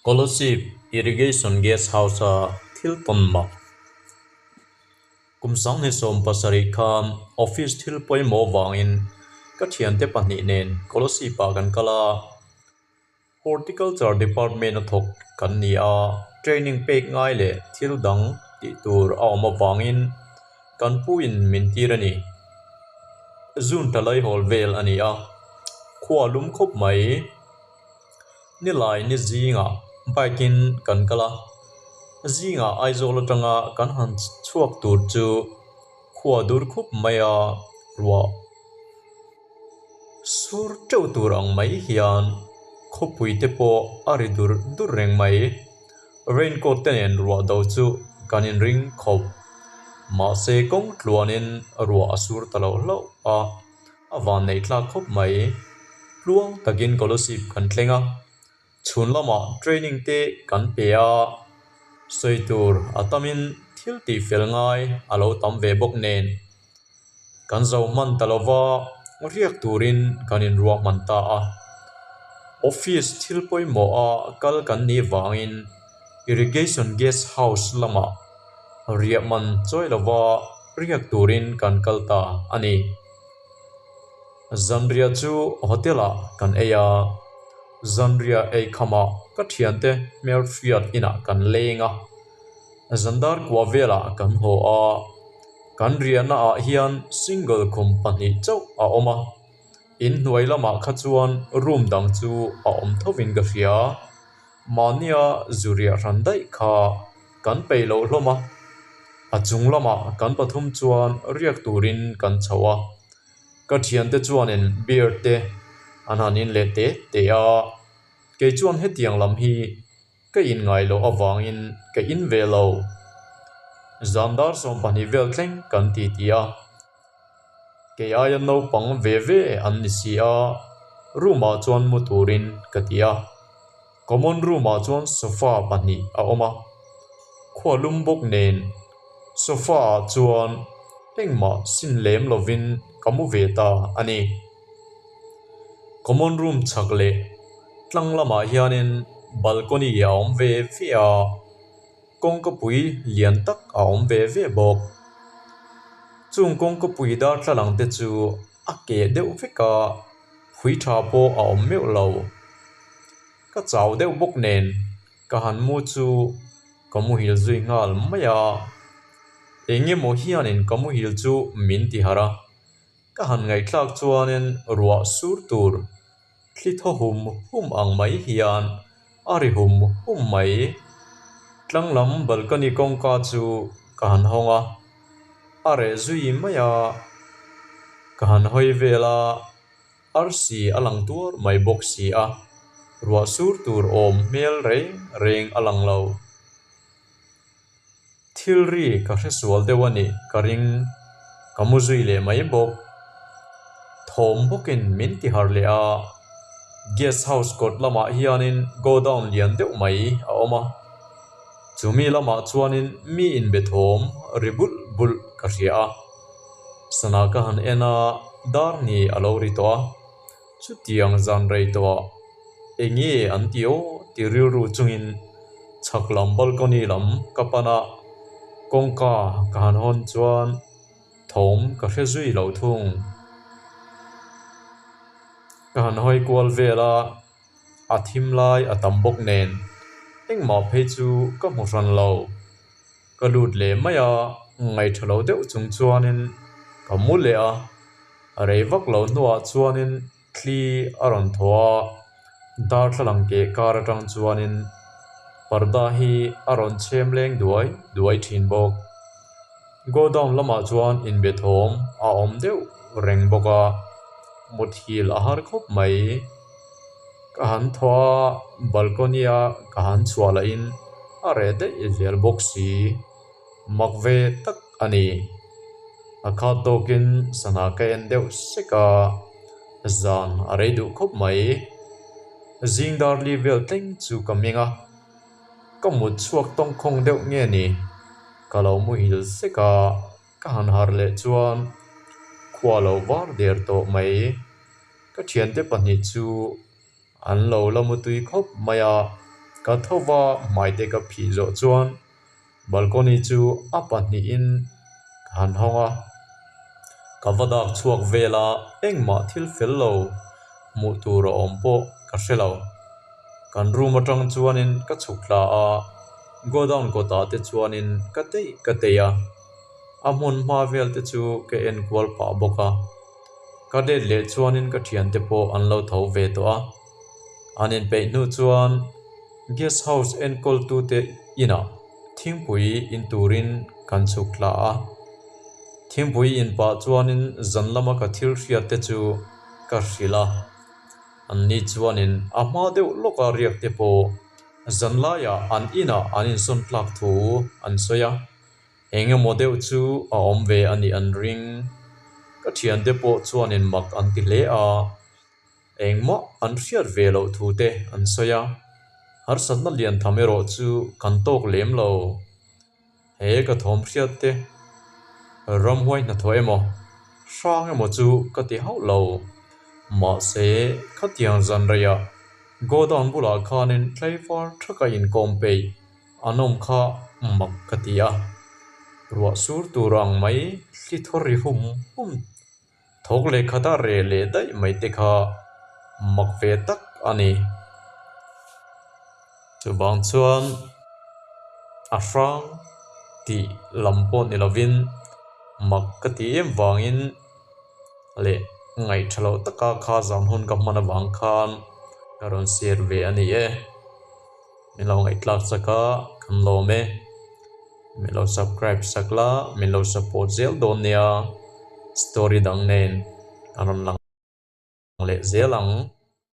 Kolasib Irrigation Guest House-a thil tawn mak. Kum 2017 khan office thil pawimawh vangin ka thiante pahnih nen Kolasib-ah kan kal a. Horticulture Department-a thawk kan ni a, training pek ngai leh thil dang tih tur a awm avangin kan puin min tir a ni. June tla laihawl vel a ni a, khua lum khawp mai. Nilai ni zingah bike in kan kal a, zingah Aizawl atanga kan han chhuak tur chu khua dur khup mai a, ruah sur teuh tur ang mai hian khawpui te pawh a ri dur dur reng mai. Raincoat te nen ruah do chu kan inring khawp. Mahse kawng tluanin ruah a sur ta lo hlauh a. A van neih tlak khawp mai. Tluang takin Kolasib kan thleng a, chhun lamah training te kan pe a, sawi tur a tamin thil tih fel ngai a lo tam ve bawk nen. Kan zo hman ta lova riak turin kan inruah hman ta a. Office thil pawimawh a kal kan nih vangin Irrigation Guest House lamah riah man chawi lova riak turin kan kal ta a ni. Zanriah chu hotel ah kan ei a, zanriah ei khamah ka thiante hmelhriat inah kan leng a, zandar kua velah kan haw a, kan riahna ah hian single khum pahnih chauh a awm a, inhnuai lamah kha chuan room dang chu a awm thovin ka hria. Mahnia zu riah hran daih kha kan peih loh hlawm a, a chung lamah kan pathum chuan riak turin kan chho a, ka thiante chuanin beer te an han in leh te te a, kei chuan hetiang lam hi ka in ngai loh avangin ka in ve lo. Zan dar 12 vel thleng kan ti ti a. Kei aia naupang ve ve an ni si a, room ah chuan mu turin ka ti a. Common room ah chuan sofa pahnih a awm a, khua lum bawk nen sofa ah chuan engmah sin lem lovin ka mu ve ta a ni. Common room chhak leh tlang lamah hianin balcony a awm ve ve a. Kawngkapui lian tak a awm ve ve bawk. Chung kawngkapui darthlalang te chu a keh deuh vek a, phui tha pawh a awm meuh lo. Ka chau deuh bawk nen ka han mu chu ka muhil zui nghal mai a, eng emaw hianin ka muhil chu min ti harh a, ka han ngaihthlak chuanin ruah sur tur Thli thaw hum hum ang mai hian a ri hum hum mai. Tlang lam balcony kawngka chu ka han hawng a, a reh zui mai a, ka han hawi vel a, arsi a lang tuar mai bawk si a, ruah sur tur awm hmel reng reng a lang lo. Thil ri ka hre sual deuh a nih ka ring, ka mu zui leh mai bawk. Thawm bawkin min ti harh leh a, guest house kawt lamah hianin godown lian deuh mai a awm a, chumi lamah chuanin mi inbe thawm ri bulh bulh ka hria a. Sana ka han en a, dar ni a lo ri tawh a, Chutiang zan rei tawhah eng nge an ti aw ti rilru chungin chhak lam balcony lam ka pan a, kawngka ka han hawn chuan thawm ka hre zui lo thung. Ka han hawi kual vel a, a thim lai a tam bawk nen engmah phei chu ka hmu hran lo. Ka lut leh mai a, ngaihṭha lo deuh chung chuanin ka mu leh a, a rei vak lo hnuah chuanin thli a rawn thaw a, darthlalang keh kar atang chuanin parda hi a rawn chhem leng duai duai thin bawk. Godown lamah chuan inbe thawm a awm deuh reng bawk a, muthilh a har khawp mai. Ka han thaw a, balcony a ka han chhuah lahin a reh daih zel bawk si. Mak ve tak a ni. A khat tawkin sana ka en deuh sek a, zan a rei duh khawp mai. Zing dar li vel thleng chu ka meng a, ka mut chhuak tawngkhawng deuh nge ni? Ka lo muhil sek a, ka han harh leh chuan khua lo var der tawh mai. Ka thiante pahnih chu an lo la mutui khawp mai a, Ka tho va hmaite ka phih zawh chuan balcony chu a pahnihin ka han hawng a, ka va dak chhuak vel a, engmah thil fel lo hmuh tur a awm pawh ka hre lo. Kan room atang chuanin ka chhuk thla a, godown kawtah te chuanin ka tei ka tei a, a hmun hma vel te chu ka en kual pah bawk a. Ka let leh chuanin ka thiante pawh an lo tho ve tawh a. An inpeih hnu chuan guest house enkawltute inah thingpui in turin kan chhuk thla a. Thingpui in pah chuanin zan lama ka thil hriat te chu ka hrilh a. Anni chuanin a hma deuh lawka riak te pawh zan laiah an inah an insawn tlak thu an sawi a. Eng emaw deuh chu a awm ve a nih an ring. Ka thiante pawh chuanin mak an ti hle a. Engmah an hriat ve loh thu te an sawi a, harsatna lian tham erawh chu kan tawk lem lo. He ka thawm hriat te, ramhuai hnathawh emaw, hrang emaw chu ka ti hauh lo. Mahse, khatiang zan reiah godown bulah khanin tlaivar thaka inkawm peih an awm kha mak ka ti a, ruah sur tur ang mai thli thaw ri hum hum Thawk leh khata reh leh daih mai te kha mak ve tak a ni. Chuvang chuan a hrang tih lam pawh ni lovin mak ka ti em vangin leh ngaihtha loh taka kha zan hun ka hman avang khan ka rawn share ve a ni e. Min lo ngaihthlak chak a, kan lawm e. Min lo subscribe sak la, min lo support zel dawn nia. Story dang nen kan rawn lang leh zel ang.